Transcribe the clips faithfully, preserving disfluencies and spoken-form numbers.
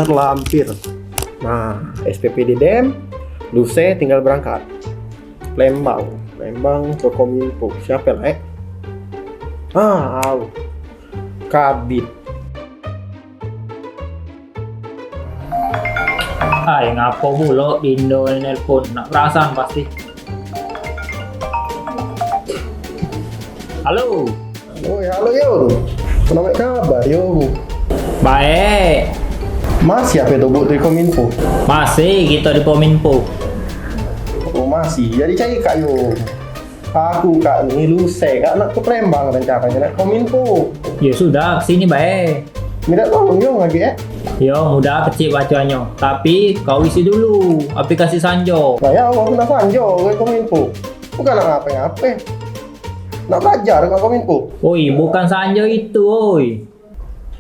Terlampir. Nah, S P P D dem, luse tinggal berangkat. Palembang, Palembang ke Kominfo. Siapa lah, eh? Ah, au. Kabit. Ai, ngapo pulo Indo nelpon? Nak perasan pasti. Halo. Oi, halo, Yong. Apo kabar, Yong? Baik. Masih apo tu, Buk, di Kominfo? Masih kito di Kominfo. Oh, masih. Jadi cari kak, Yong. Aku kak ni luse kak nak ke Palembang rencananya nak Kominfo. Ya sudah, ke sini bae. Minta tolong Yong lagi, eh. Yo, mudah kecil bacoannyo. Tapi kau isi dulu aplikasi Sanjo. Lah ya, aku nak Sanjo ke Kominfo. Bukan nak ngape-ngape. Nak belajar ke Kominfo. Oi, bukan Sanjo itu, oi.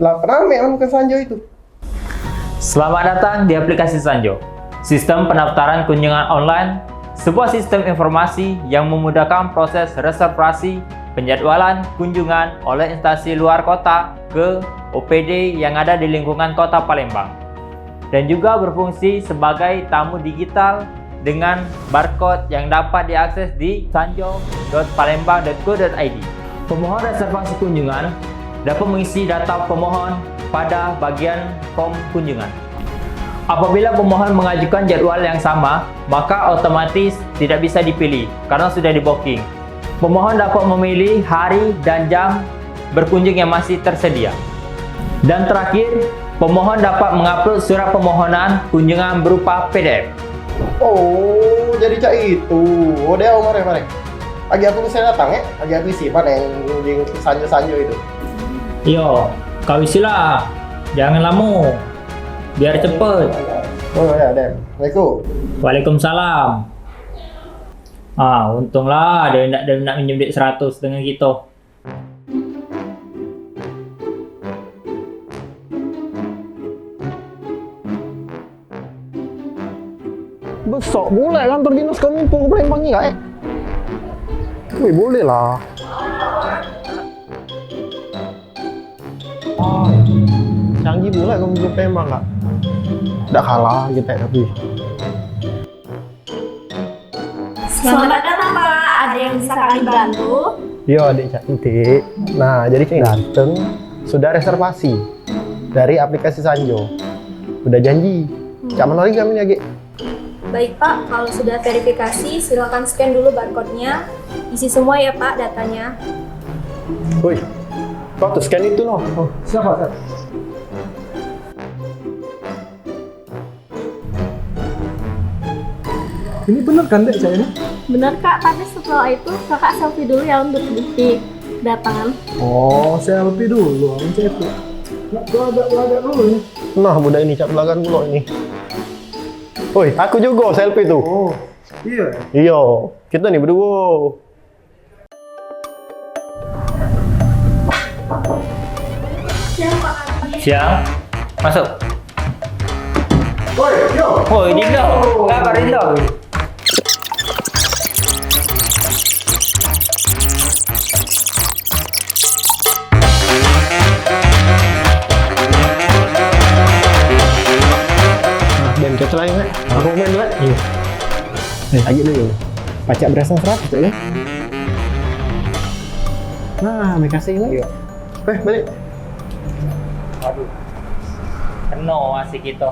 Lah, kenapa kan bukan Sanjo itu? Selamat datang di aplikasi Sanjo, sistem pendaftaran kunjungan online, sebuah sistem informasi yang memudahkan proses reservasi penjadwalan kunjungan oleh instansi luar kota ke O P D yang ada di lingkungan Kota Palembang, dan juga berfungsi sebagai tamu digital dengan barcode yang dapat diakses di sanjo dot palembang dot go dot id. Pemohon reservasi kunjungan dapat mengisi data pemohon pada bagian form kunjungan. Apabila pemohon mengajukan jadwal yang sama, maka otomatis tidak bisa dipilih karena sudah di-booking. Pemohon dapat memilih hari dan jam berkunjung yang masih tersedia. Dan terakhir, pemohon dapat mengupload surat permohonan kunjungan berupa P D F. Oh, jadi cak itu. Oh, deh, oh, mari, mari. Agi aku bisa datang, eh? Agi aku isi, mana yang, yang sanjo-sanjo itu? Iyo, kau isilah. Jangan lamo. Biar cepet. Oh, ya, deh. Assalamualaikum. Waalaikumsalam. Ah, untunglah dia ndak, dia ndak minjem duit seratus dengan kito. Besok pulek kantor dinas Kominfo ke Palembang ni, Kak, eh? Wih, boleh lah. Oh, canggih pulek Kominfo Palembang, Kak. Dak kalah kita tapi. Selamat datang, Pak. Ada yang bisa kami bantu? Yo, adik cantik. Nah, jadi cak dateng sudah reservasi dari aplikasi Sanjo. Udah janji. Cak mano lagi kami ni, Agek? Baik, Pak. Kalau sudah verifikasi, silakan scan dulu barcode-nya. Isi semua ya, Pak, datanya. Woi, kau tuh scan itu, noh. Oh, siapa, siapa? Ini bener kan, Dek, cak ini? Bener, Kak, tapi setelah itu Kakak selfie dulu ya untuk bukti kedatangan. Oh, selfie dulu, cak itu. Nak belagak-belagak dulu ni. Nah, budak ini cak belagak dulu ini. Woi, aku juga selfie tuh. Oh, iya. Iya, kita nih berdua. Siang. Masuk. Woi, yo. Woi, Dinda. Apa kabar, Dinda? Nah, Ben, kita lain, eh. Aku main dulu, eh. Iya. Eh, lagi dulu. Pacak berasa seratus, ya? Nah, makasih, Lek. Iya. Eh, balik. Waduh. Keno masih kita.